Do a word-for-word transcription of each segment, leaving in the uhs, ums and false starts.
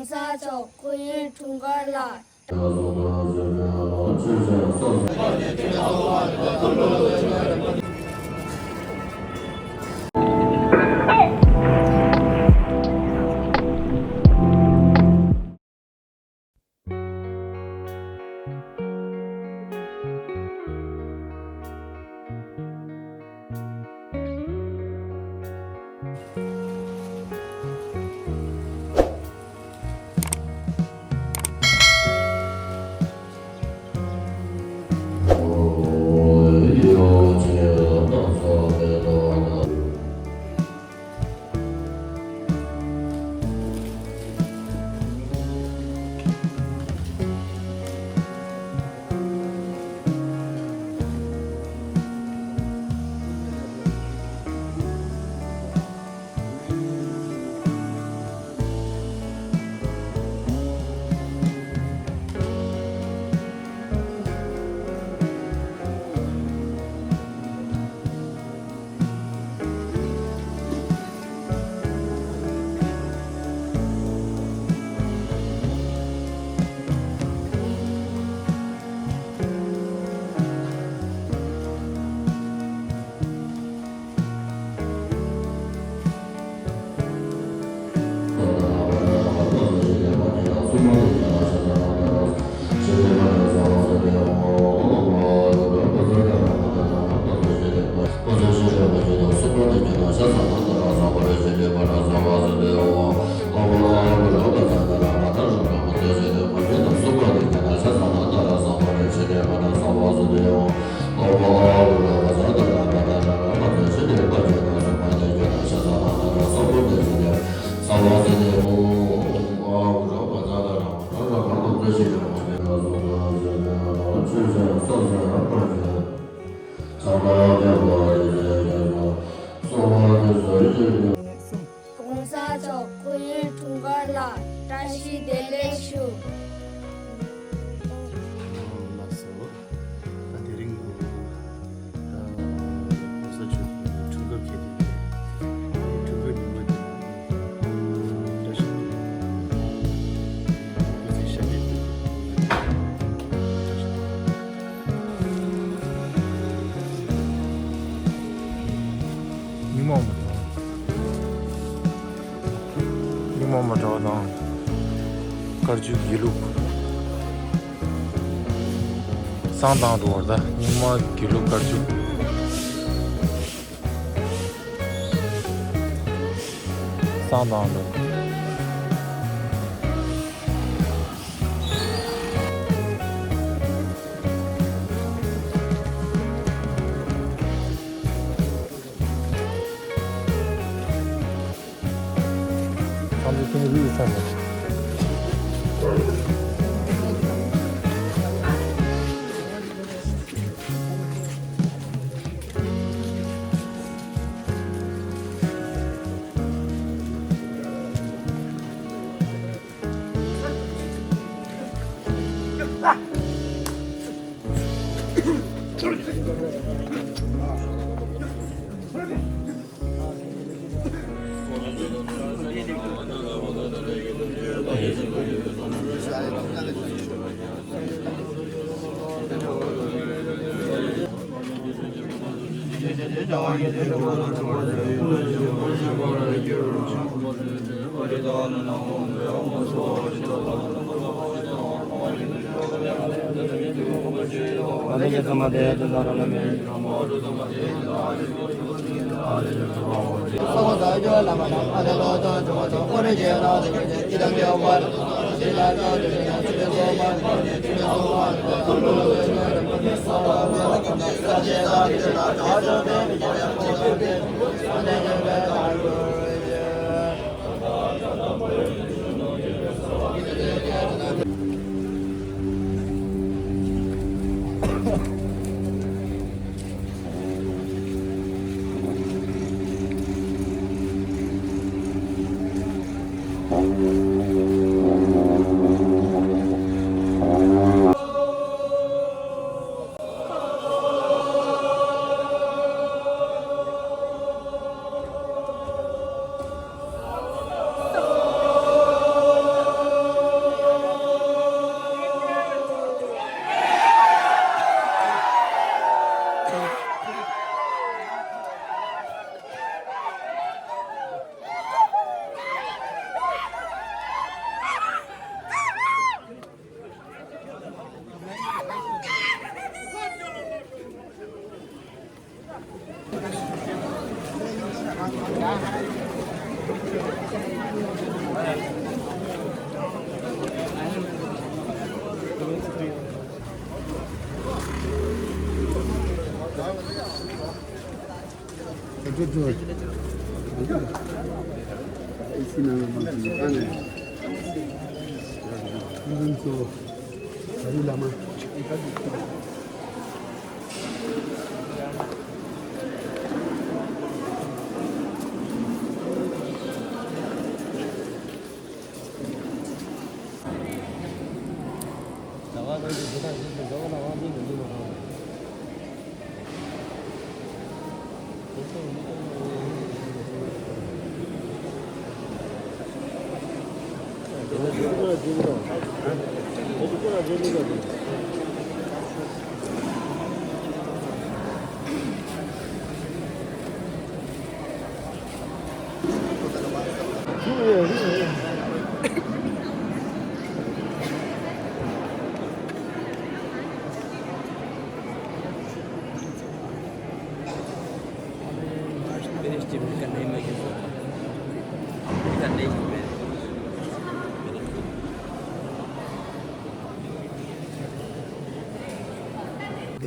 ས་མཆོག་སྐུ་ཡོན་འཁྲུངས་སྐར་ལ། གོང་ས་མཆོག་སྐུ་ཡོན་འཁྲུངས་སྐར་ལ་བཀྲ་ཤིས་བདེ་ལེགས་ཞུ། ལགས་སོ། ད་དེ་རིང་གོང་ས་མཆོག་གི་འཁྲུངས་སྐར་འཁེལ་དུས་འཁྲུངས་སྐར་ཉིན་མོ་དེ་བཀྲ་ཤིས་བདེ་ལེགས་སྐུ་ཚེ་ཞབས་པད་བརྟན། ཉིན་མོ་མ་འདྲ་བ་དང་། ཉིན་མོ་མ་འདྲ་བ་དང་། དཀར་ཆུ་དགེ་ལུགས། བསང་བཏང་འགྲོ་བར་ད་ཉིན་མོ་དགེ་ལུགས་དཀར་ཆུ། བསང་བཏང་འགྲོ།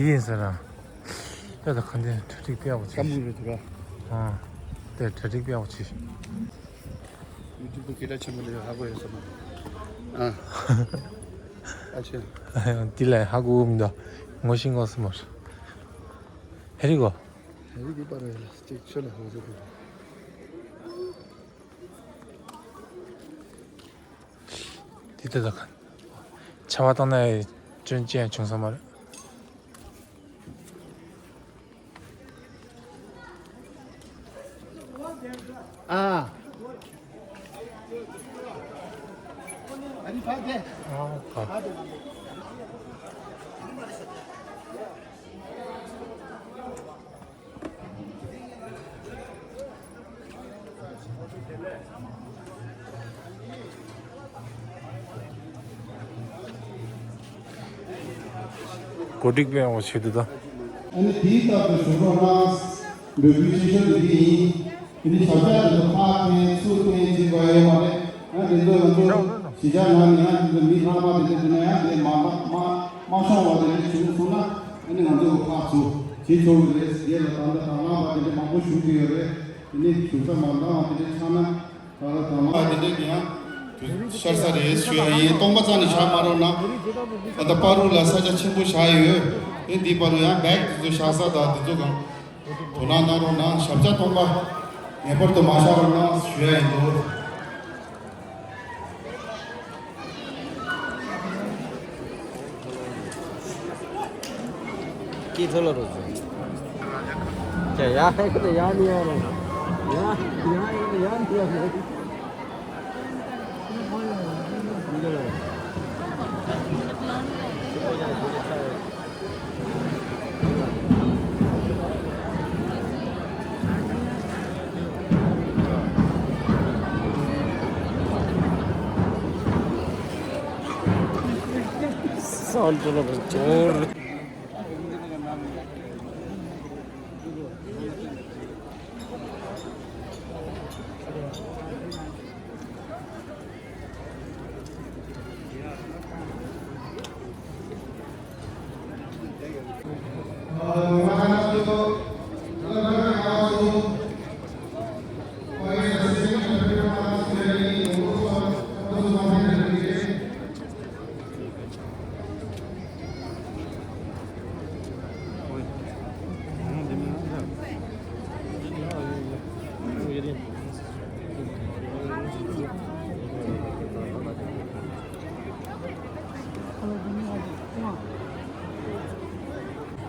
དེ་ཡིན་ཟེར་ན། ད་ད་ག་འདི་གྲ་སྒྲིག་དཔེ་ཡག་པོ་བྱས། སྐམ་པོ་རེད་དེ་ར། ཨ། དེ་གྲ་སྒྲིག་དཔེ་ཡག་པོ་བྱས། ཡུ་ཊུབ་དུ་སྐད་གྲགས་ཆེན་པོ་ལས་ཧ་གོ་ཡོད་ས་མ་རེད། ཨ། ཨ་ཆེ། འདི་ལས་ཧ་གོ་མི་འདུག་ངོ་ཤེས་ངོ་སུ་མ་རེད། ཧེ་རི་གོ། ཧེ་རི་གི་པར་རེད་ལ་ཅིག་ཆོད་ལ་ཧ་གོ་ཟེར་གོ། དེ་ལྟ་ད་ག་ཆར་པ་བཏང་ན་སྐྱོན་ཅི་ཡང་བྱུང་ས་མ་རེད། ཨ། ཨ་ནི་ཕ་དེ། ཨ་ཕ། གོ་སྒྲིག་པའི་འོ་ཆེད་དུ་ད། ཨ་ནི་དེའི་སྟབས་ཀྱིས་ཞུ་རོགས་གནང་། འབོད་སྐུལ་ཆེ་ཤོས་དེ་འདི་ཡིན། དེ་ནི་ཞབས་བཀྱག་དེ་ཚོ་ཕར་འཐེན་ཚུར་འཐེན་བྱེད་དགོས་ཡོད་མ་རེད། ཨ་དེ་ཚོ་ང་ཚོ་གཞིས་ཆགས་ནང་ནས་ཡང་དེ་ཚོ་མི་ལྷག་མ་དེ་འདྲ་འདུག་ན་ཡང་དེ་མ་མ་མ་མ་ཤོང་བ་དེ་འདྲ་བྱུང་སོང་ན་ཨ་ནི་ང་ཚོ་གི་ཕར་ཚུར་བྱེད་ཆོག་གི་རེད། དེ་ལ་ད་ལྟ་དང་བླངས་པ་དེ་འདྲ་མང་པོ་ཞུགས་ཀྱི་ཡོད་རེད། དེ་ནི་ཞུགས་ས་མ་འདང་བ་དེ་འདྲ་ཆགས་ན། ད་ལྟ་དང་བླངས་དེ་འདྲས་ཀྱི་ཡང་དུས་ཤར་ས་རེད་ཞུ་ཡ་ཡིན། སྟོང་པ་རྩ་ནས་བཞག་མ་རོགས་གནང་། ད་ལྟ་བར་དུ་ལ་ས་ཆ་ཆེན་པོ་བཞག་ཡོད། དེ་འདི་བར་དུ་ཡང་བེག་དེ་ཚོ་བཞག་ས་དང་དེ་ཚོ་གང་དོ་སྣང་གནང་རོགས་གནང་། ཞབས་བཀྱག་སྟོང་པ་ངེས་པར་དུ་མ་བཞག་རོགས་གནང་ཞུ་ཡ་ཡིན་འདུག་ཀི་ཐོ་ལོ་རོ་ཟེར། ཀྱ་ཡ་ཧེ་ཀ་ཡ་ནི་ཡ་རོ། ཡ་ཡ་ཡ་ནི་ཡ་རོ། སང་ཏོ་ལ་བ་ཅོར།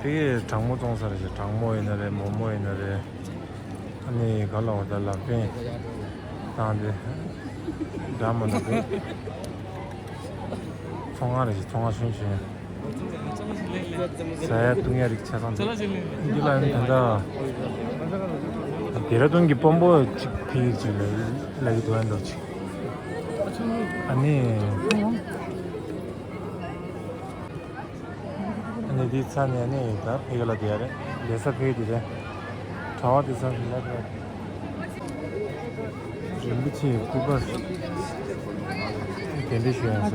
དེ་གའི་གྲང་མོ་བཙོང་ས་རེད་ཤག་གྲང་མོ་ཡིན་ན་རེད། མོག་མོག་ཡིན་ན་རེད། ཨ་ནི་ག་ལ་འོ་ད་ལ་པན་བཏང་སྟེ་འདྲ་མ་འདྲ་དེ་ཚོང་ཁང་རེད་ཤག་ཚོང་ཁང་ཆུང་ཆུང་ཟ་ཡ་བཏུང་ཡ་རིགས་ཆ་ཚང་འདུག་འདི་ལ་ཡང་ད་ལྟ་དེ་ར་ཏུན་གྱི་དཔོན་པོ་གཅིག་ཕེབས་ཀྱི་ཅིག་ལ་ལ་གི་འདུག་ཡ་འདུག་ཅིག་ཨ་ནི། ཨ་ནི་འདི་ཚ་ནས་ནི་ད་ཕ་གི་ལ་བསྡད་ཡ་རེད། ལས་ས་ཕ་གི་འདི་རེད། གྲྭ་བ་འདི་ཚ་ནས་ལ་རེད། རིན་པོ་ཆེའི་སྐུ་པར་གདན་འདྲེན་ཞུ་ཡ་ཡིན་ས།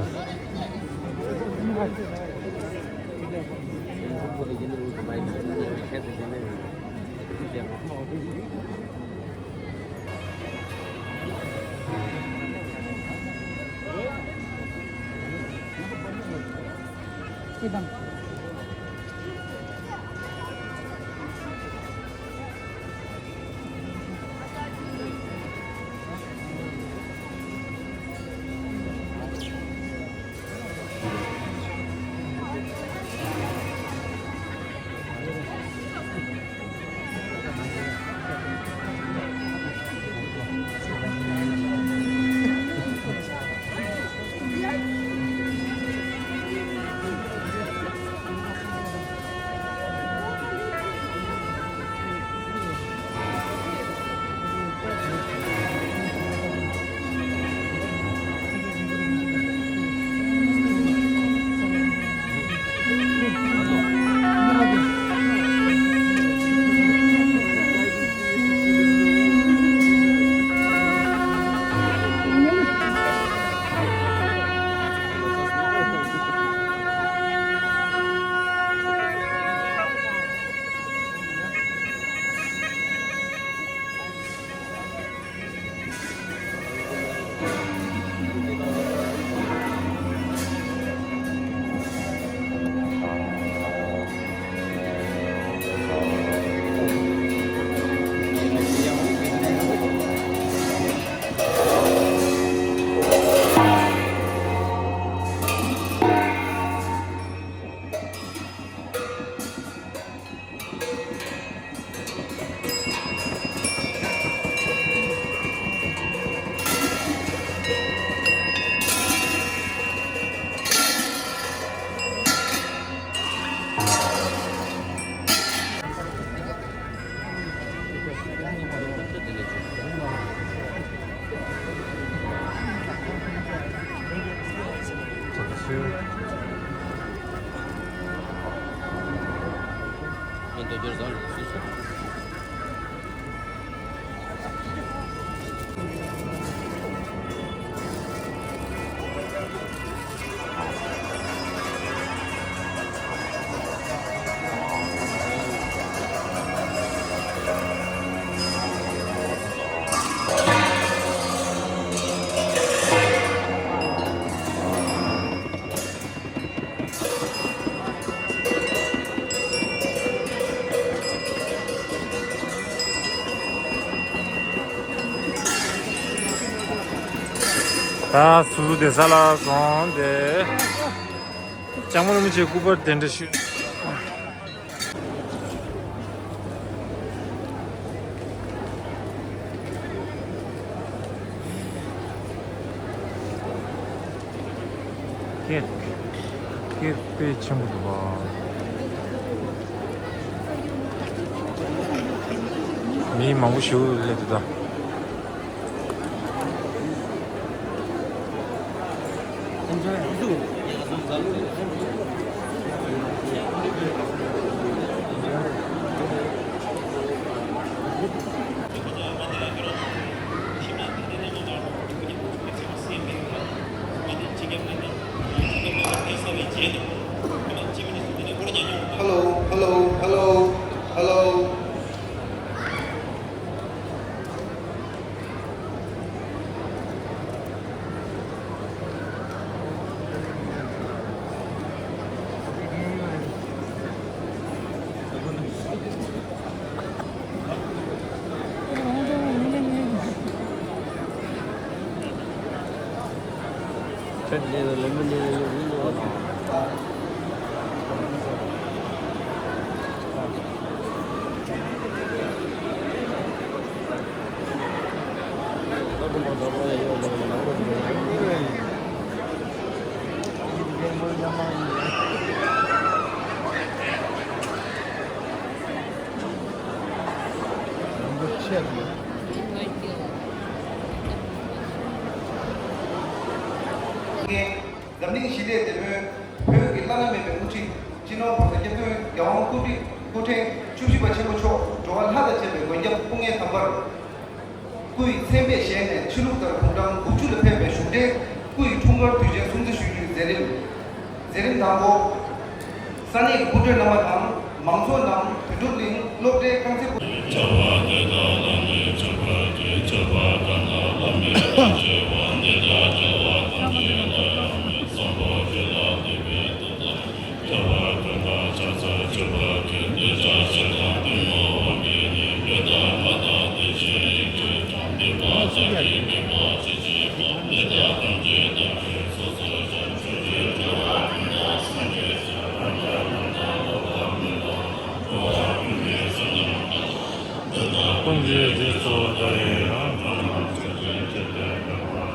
ད་སོ་སོ་བསྡད་ས་ལ་སོང་སྟེ། ལྕང་མ་རིན་པོ་ཆེའི་སྐུ་པར་གདན་འདྲེན་ཞུས། སྐད། སྐད་དཔེ་ཆེན་པོ་འདུག་པ། མི་མང་པོ་ཞིག་སླེབས་འདུག་ད། Hello, hello, hello, hello. འཛམ་གླིང་ཞི་བདེའི་དེད་དཔོན། བོད་ཀྱི་བླ་ན་མེད་པའི་དབུ་ཁྲིད། སྤྱི་ནོར་༸གོང་ས་༸སྐྱབས་མགོན་རྒྱལ་དབང་སྐུ་ཁྲི་སྐུ་ཕྲེང་བཅུ་བཞི་པ་ཆེན་པོ་མཆོག་འགྲོ་བ་ལྷ་དང་བཅས་པའི་མགོན་སྐྱབས་སྐུ་ལྔའི་དམ་པར། སྐུ་ཡི་མཚན་དཔེ་བཞེས་ནས་ཕྱི་ལུགས་ལྟར་དགུང་གྲངས་དགུ་བཅུ་ལ་ཕེབས་པའི་བཞུགས་གྲལ་སྐུ་ཡི་འཁྲུངས་སྐར་དུས་ཆེན་སྲུང་བརྩི་ཞུ་རྒྱུའི་མཛད་རིམ། མཛད་རིམ་དང་པོ། ས་གནས་ཀྱི་སྐུ་མགྲོན་རྣམ་པ་དང་ མང་ཚོགས་རྣམས་བོད་ཕྲུག་གླིང་སློབ་གྲྭའི་རྐང་རྩེད་སྤོ། བྱ་བ་འདི་དག་བླ་མེད་ཅེས་པ་སྟེ། བྱ་བ་གང་ལ་བླ་མེད་ཅེས་བྱ་བ་འདི་དག་བྱ་བ་ཐམས་ཅད་ལ་ཡང་མི་བསམ་པ་ཆོས་ལ་དད་པའི་དོན་དང་། བྱ་བ་ཀུན་ལ་ཕྱག་འཚལ་མཆོད་པར་བགྱི། འདི་ལྟར་ཞེ་སྡང་གཏི་མུག་དབང་གིས་ནི། མི་རྟག་ང་རྟག་བདེ་ཆེན་རིགས་ཀྱི་གྲངས། སྡིག་པ་བཤགས་ཀྱིས་སྨད་པ་ཅི་མཆིས་པ། འདི་དག་ཐམས་ཅད་བདག་གིས་སོ་སོར་བཤགས། ཕྱོགས་བཅུའི་འགྲོ་བ་ཀུན་ལ་སངས་རྒྱས་ཀྱི་གོ་འཕང་ཐོབ་པར་སྨོན་ལམ། འགྲོ་བ་ཀུན་གྱི་སེམས་ནི་བདག་ལ། འདི་དག་ཀུན་གྱི་རྗེས་སུ་བདག་སློབ་ཕྱིར། ཐོབ་པའི་ཆོས་ཀྱི་རྒྱལ་པོའི་གོ་འཕང་། ཕྱོགས་བཅུའི་འགྲོ་བ་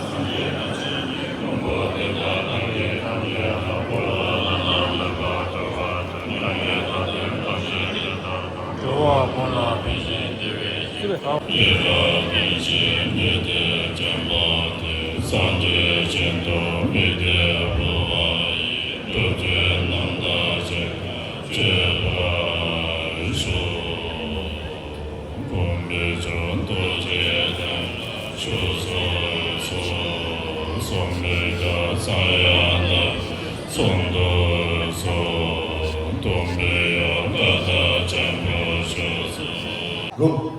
སངས་རྒྱས་བསྟན་བཅོས་ཀྱི་མགོན་པོ། འདི་དག་ཐམས་ཅད་ཐམས་ཅད་ལ། འཁོར་བ་ལ་ནི་མི་རྟག་པར་སྤྱོད་པ་དང་། མྱ་ངན་འདའ་སྟོན་ཐམས་ཅད་ཀྱི་བདག་དང་། འགྲོ་བ་ཀུན་ལ་ཕན་ཞིང་བདེ་བའི་ཕྱིར། ཡི་དྭགས་བདེ་ཆེན་མི་ཏྲའི་བྱམས་པ་སྟེ། སངས་རྒྱས་ཞིང་དུ་མི་འདའ་འགྲོ་བ་ཡི། སྒྲུབ་ཆེན་རྣམ་དག་ཅན་དང་བཅས་པར་ཤོག། དགོངས་པའི་ལྗོངས་རྡོ་རྗེ་གདན་ལ་བཞུགས་སུ་གསོལ། གསུངས་པའི་སྐབས་སུ་ཡང་དག་གསུང་དུ་གསོལ། སྟོན་པའི་ཡང་བཀའ་དང་འཆམ་པོར་བཞུགས་སུ་གསོལ།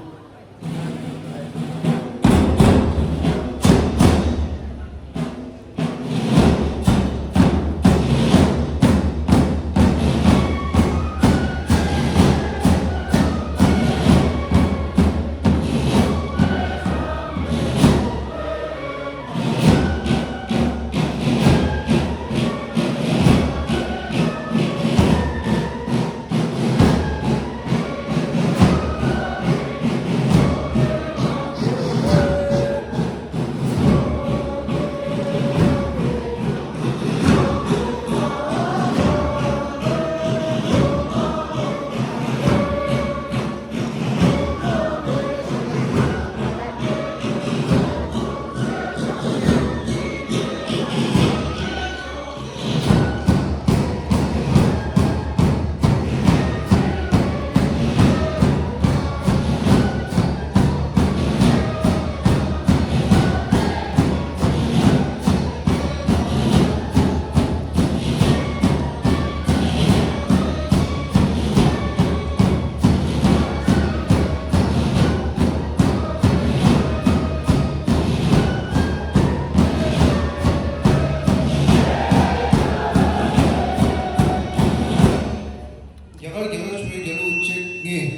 རྒྱ་གར་རྒྱལ་བ་ཆེན་པོའི་རྒྱལ་གླུ་གཅིག་གཉིས།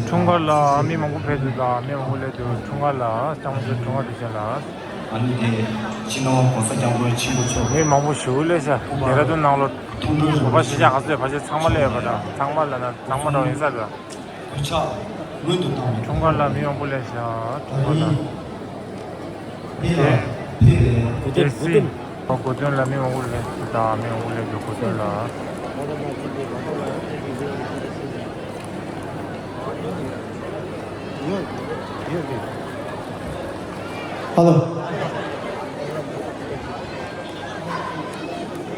འཁྲུངས་སྐར་ལ་མི་མང་པོ་ཕེབས་འདུག་ད་མི་མང་པོ་སླེབས་འདུག་འཁྲུངས་སྐར་ལ་སྐྱབས་མགོན་ཆེན་པོའི་འཁྲུངས་སྐར་དུས་ཆེན་ལ། ཨ་ནི་དེ་སྤྱི་ནོར་༸གོང་ས་༸སྐྱབས་མགོན་ཆེན་པོ་མཆོག་མི་མང་པོ་ཞེ་པོ་སླེབས་ཤག་ཌེ་ར་ཌུན་ནང་ལོགས་ཐུགས་སྨོན་བོད་པ་གཞིས་ཆགས་ག་ཚོད་ཕལ་ཆེར་ཚང་མ་སླེབས་ཡོད་པ་འདྲ། ཚང་མ་ལ་ན་ཚང་མ་འདྲ་བོ་ཡིན་ས་རེད། གུས་ཕྱག་སྔོན་དུ་བཏང་བའི་འཁྲུངས་སྐར་ལ་མི་མང་པོ་སླེབས་ཤག་འཁྲུངས་སྐར་ལ། ཕེབས་པའི་གོ་སྟོན། གོ་སྟོན་ལ་མི་མང་པོ་སླེབས་ཤག་ད་མི་མང་པོ་སླེབས་འདུག་གོ་སྟོན་ལ། ཧ་ལོ།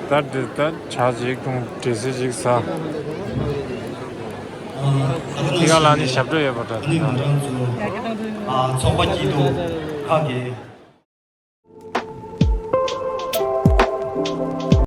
ད་འདི་ད་ཇ་ཅིག་འཐུང་འདྲ་སི་ཅིག་ཟ། དེ་ག་ལ་ནི་ཞབས་བྲོ་ཡོད་པ་འདྲ། ཚོགས་པ་སྐྱིད་སྡུག་ཁག་གི།